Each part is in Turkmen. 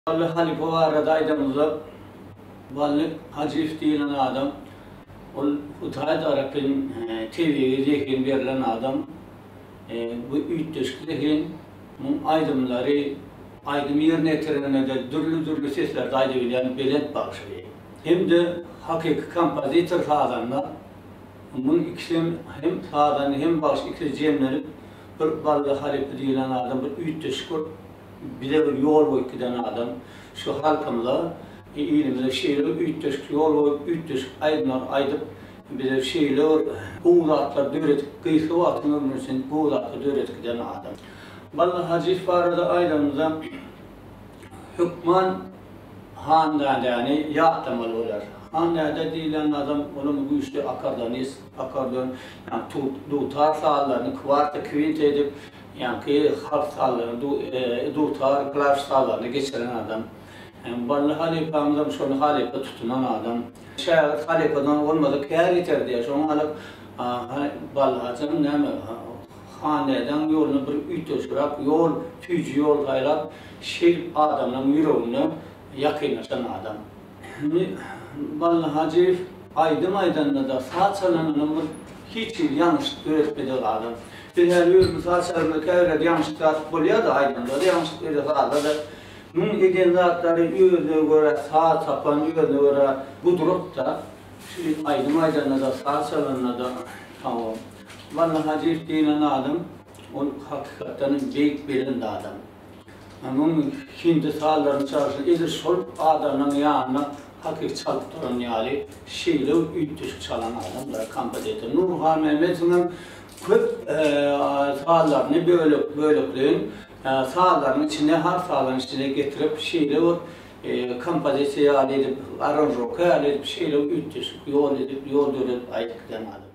Bally halypa barada aýdanymyzda, Bally Hajyýew diýlen adam, ol Hudaý tarapyn tebigy zehin berlen adam. Bu üýtgeşik zehin, muň aýdymlary, aýdym ýerine ýetirende-de dürli-dürli seslerde aýdybilýän belent bagşy. Hem-de hakyky kompozitor sazanda. Muň ikisem hem sazanda hem bagşy ikisi jemlenip bir Bally halypa diýlen adam bir üýtgeşik bir Bize bir ýol goýup giden adam, şu halkymyza, ilimize şeýle bir üýtgeşik ýol goýup, üýtgeşik aýdymlar aýdyp, bize şeýle bir gowy zatlar döredip, gysga wagtyň ömrüniň içinde gowy zatlar döredip giden adam. Bally Hajyýew barada aýdanymyzda, hökman Han dädäni ýatlamaly bolar. Han däde diýlen adam, olam güýçli akkordeonist, akkordeon, ýagny dutar sazlaryny kwarta, kwinta edip, Ýaňky halk sazlaryny dutar, klawiş sazlaryna geçiren adam. Bally halypamyzam şony halypa tutunan adam. Şägirt halypadan bolmasa kär ýiter diýýär. Şoňa alyp Bally hajam näme Han dädäň ýoluna bir üýtgeşigräk ýol, süýji ýol saýlap, şeýdip adamlaryň ýüregine ýakynlaşan adam. Indi Bally Hajyýew aýdym aýdanda-da, saz çalanda-da bir hiç hili ýalňyşlyk döretmedik adam. Biz häzir özümiz saz çalanda käbir ýalňyşlyk zat bolýar-da, aýdymda-da ýalňyşlyk edýär, sazda-da. Muň eden zatlary özüne görä saz tapan, özüne görä gudrat-da. Şu aýdym aýdanda-da, saz çalanda-da hawa. Bally Hajyýew diýlen adam, ol hakykatdan hem beýik, belent adam. Muň hindi sazlaryny çalşy edil şol adamlaň ýanynda hakyky çalyp duran ýaly şeýle bir üýtgeşik çalan adamlar kompozitor. Nury Halmämmedowyň hem köp sazlaryny bölek bölekleýin sazlaryň içine halk sazlaryň içine getirip şeýle bir kompozisiýa ýaly edip aranžowka ýaly edip şeýle bir üýtgeşik ýol edip ýol döredip aýdyp giden adam.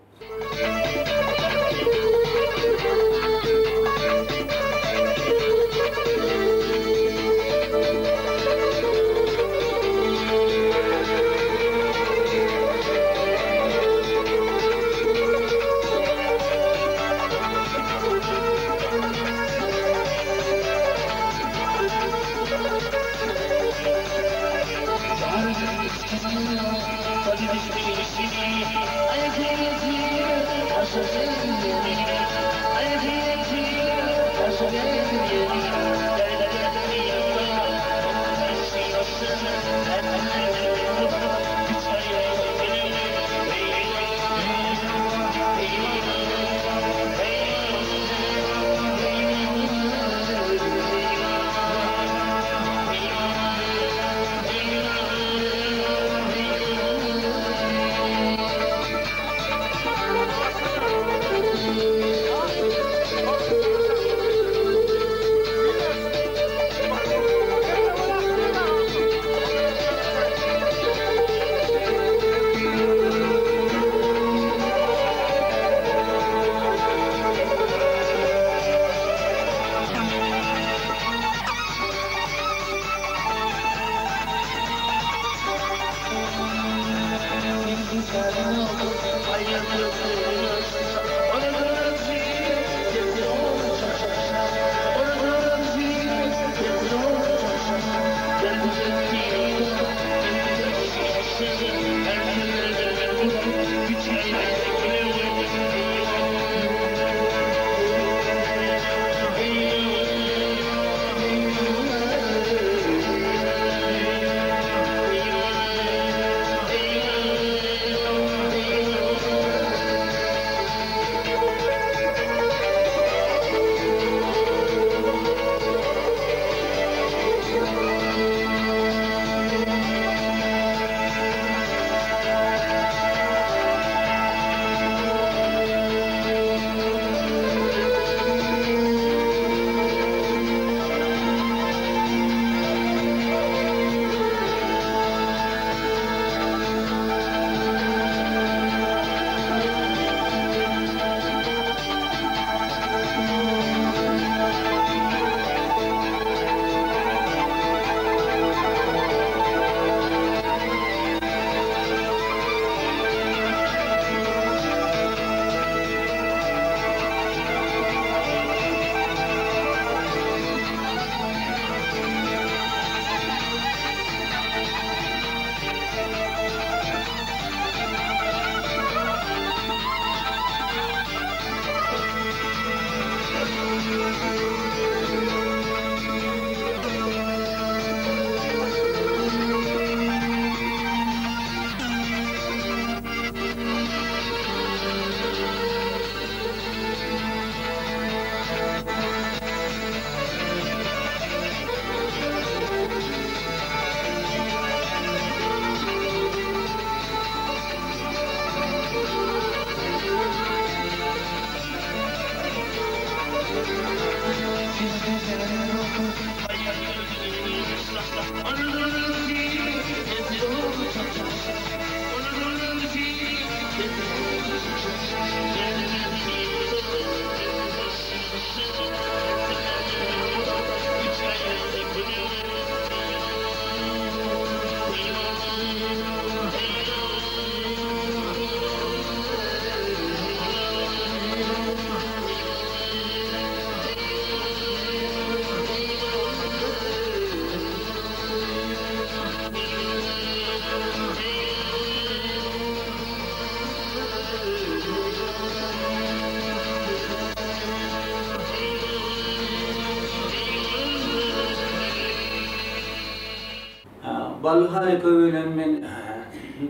Bally halypa bilen men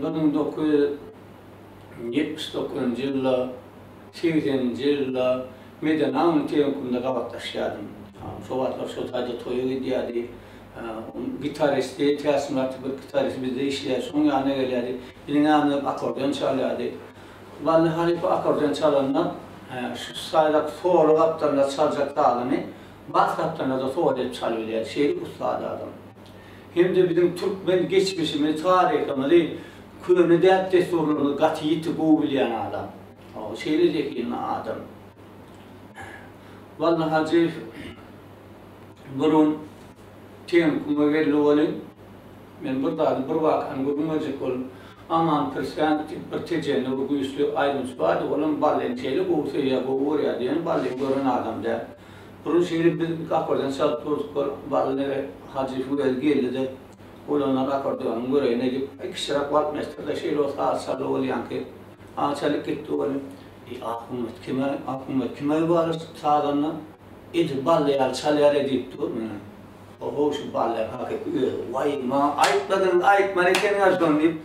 1979-njy ýylda, segseninji ýylda Medeni aň tehnikumynda gabatlaşýardym. Şo wagtlar şo taýda toýa gidýärdi. Gitaristi Täçmyrat bir gitarist bizde işleýär, şoň ýanyna gelýärdi. Biziň ýanymyzda akkordeon çalýardy. Bally halypa akkordeon çalanda, şu saýlap solo gapdalynda çaljak sazyny bas gapdalynda-da solo edip çalybilýärdi. Şeýle ussat adam. Hem-de biziň türkmen geçmişimizi, taryhymyzy, köne däp-dessurlarymyzy gaty ýiti gowy bilýän adam. Şeýle zehinli adam. Bally Hajyýew bir gün tehnikuma geldi welin, men bir zady, bir wakany gürrüň berjek boldum. Aman Pirsänow diýip bir tejenli bir güýçli aýdymçy bardy, olam Ballyny şeýle gowy söýýär, gowy görýärdi, ýöne Ballyny gören adam däl. Bir gün şeýle biz akkordeon çalyp durduk, bir Bally Hajyýewiň özi geldi-de, oglanlar akkordeonyňy göreýin-le diýip, kiçiräk waltmeýster-de şeýle bir saz çaldy ol ýaňky. Çalyp gitdi welin, Eý, Ahummet kime, Ahummet kime bar sazanda? Edil Bally ýaly çalýar-a diýip dur meni. Ho-how, şu Bally hakyky özi. Waý, maňa aýtmadyňyz, aýtmaly ekeniňiz şony diýip.